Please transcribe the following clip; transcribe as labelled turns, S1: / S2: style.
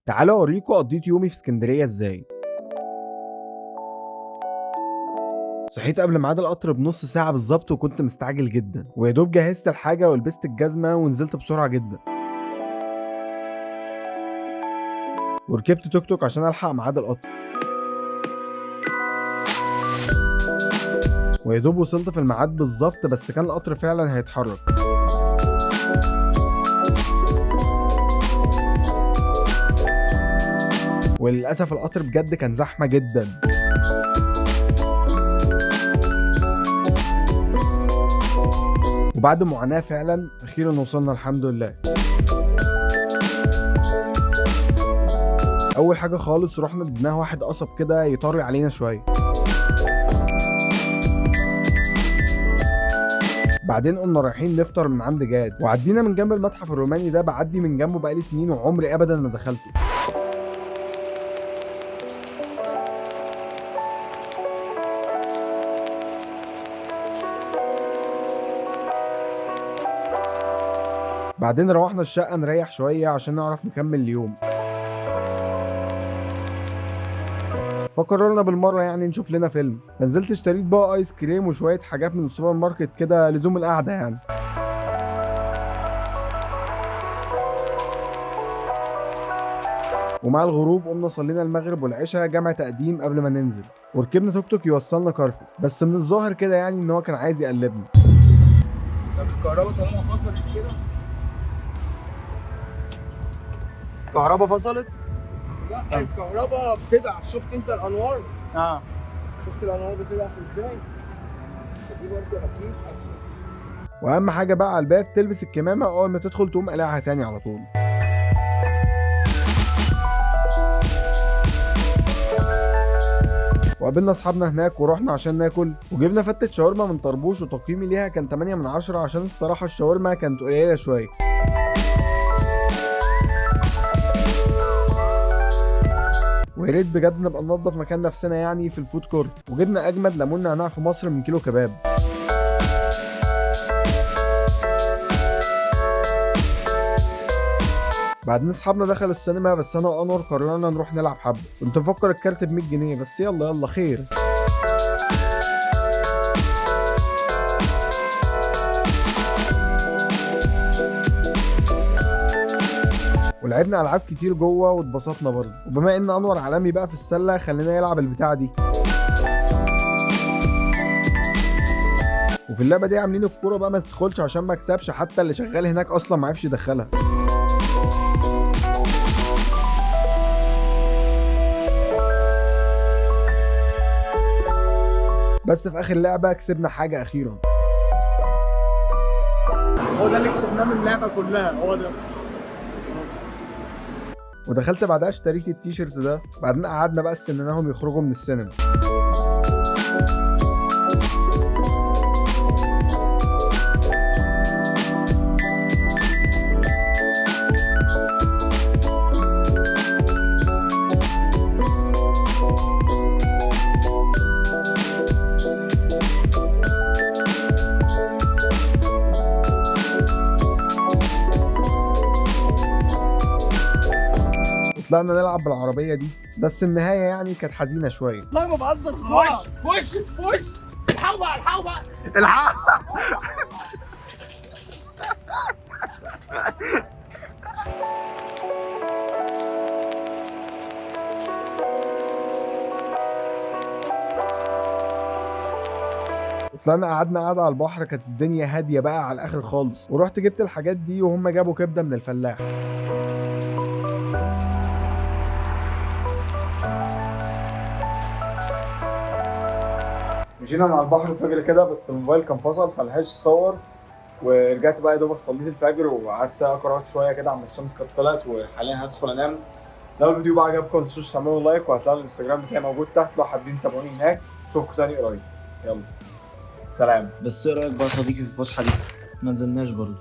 S1: تعالوا اوريكم قضيت يومي في اسكندرية ازاي. صحيت قبل ميعاد القطر بنص ساعة بالظبط، وكنت مستعجل جدا، ويا دوب جهزت الحاجة ولبست الجزمة ونزلت بسرعة جدا، وركبت توك توك عشان الحق ميعاد القطر. ويا دوب وصلت في الميعاد بالظبط، بس كان القطر فعلا هيتحرك. وللأسف القطر بجد كان زحمة جدا. وبعد معاناة فعلا أخيرا وصلنا الحمد لله. أول حاجة خالص رحنا اديناه واحد قصب كده يطري علينا شوية. بعدين قمنا رايحين نفطر من عند جاد، وعدينا من جنب المتحف الروماني ده، بعدي من جنبه بقالي سنين وعمري ابدا ما دخلته. بعدين روحنا الشقة نريح شوية عشان نعرف نكمل اليوم، فقررنا بالمرة يعني نشوف لنا فيلم. فنزلت اشتريت بقى ايس كريم وشوية حاجات من السوبر ماركت كده لزوم القعدة يعني. ومع الغروب قمنا صلينا المغرب والعشاء جامع تقديم قبل ما ننزل، وركبنا توك توك يوصلنا كارفور، بس من الظاهر كده يعني ان هو كان عايز يقلبنا.
S2: طب الكهرباء طالما فصلت كده،
S3: الكهرباء فصلت؟
S2: لا الكهرباء بتضعف. شفت انت الانوار؟
S3: اه
S2: شفت الانوار بتضعف ازاي؟ فدي برضو اكيد قافله.
S1: واهم حاجة بقى على الباب تلبس الكمامة، اول ما تدخل تقوم قلعها تاني على طول. وقابلنا اصحابنا هناك ورحنا عشان ناكل، وجبنا فتة شاورما من طربوش، وتقييمي ليها كان 8 من 10 عشان الصراحة الشاورما كانت قليلة شوية. ويا ريت بجد نبقى ننظف مكان نفسنا يعني في ال food court. وجبنا اجمد ليمون نعناع في مصر من كيلو كباب. بعدين اصحابنا دخلوا السينما، بس انا وانور قررنا نروح نلعب حبه. كنت مفكر الكارت ب 100 جنيه، بس يلا يلا خير. ولعبنا العاب كتير جوه واتبسطنا برضه. وبما ان انور عالمي بقى في السلة، خلينا يلعب البتاعه دي. وفي اللعبة دي عاملين الكورة بقى ما تدخلش عشان ما اكسبش، حتى اللي شغال هناك اصلا ما عرفش يدخلها. بس في اخر لعبه كسبنا حاجة اخيرا.
S2: هو ده اللي كسبناه من اللعبة كلها، هو ده.
S1: ودخلت بعدها اشتريت التيشيرت ده. بعدين قعدنا بقى استنيناهم يخرجوا من السينما. طلعنا نلعب بالعربية دي، بس النهاية يعني كانت حزينة شوية.
S2: والله ما بهزر. في وش في وش الحقوا بقى، الحقوا بقى،
S3: الحق.
S1: وطلعنا قعدنا قعدة على البحر، كانت الدنيا هادية بقى على الآخر خالص. ورحت جبت الحاجات دي وهم جابوا كبدة من الفلاح.
S3: مشينا مع البحر الفجر كده، بس الموبايل كان فصل فلحقتش اصور، ورجعت بقى يا دوبك صليت الفجر وقعدت اقرا شوية كده عم الشمس كانت طلعت، وحاليا هدخل انام. لو الفيديو بقى عجبكم ما تنسوش تعملوا like، وهتلاقوا الانستجرام بتاعي موجود تحت لو حابين تتابعوني هناك. اشوفكم تاني قريب، يلا سلام.
S4: بس ايه رايك بقى يا صديقي في الفسحة دي؟ ما نزلناش برضه.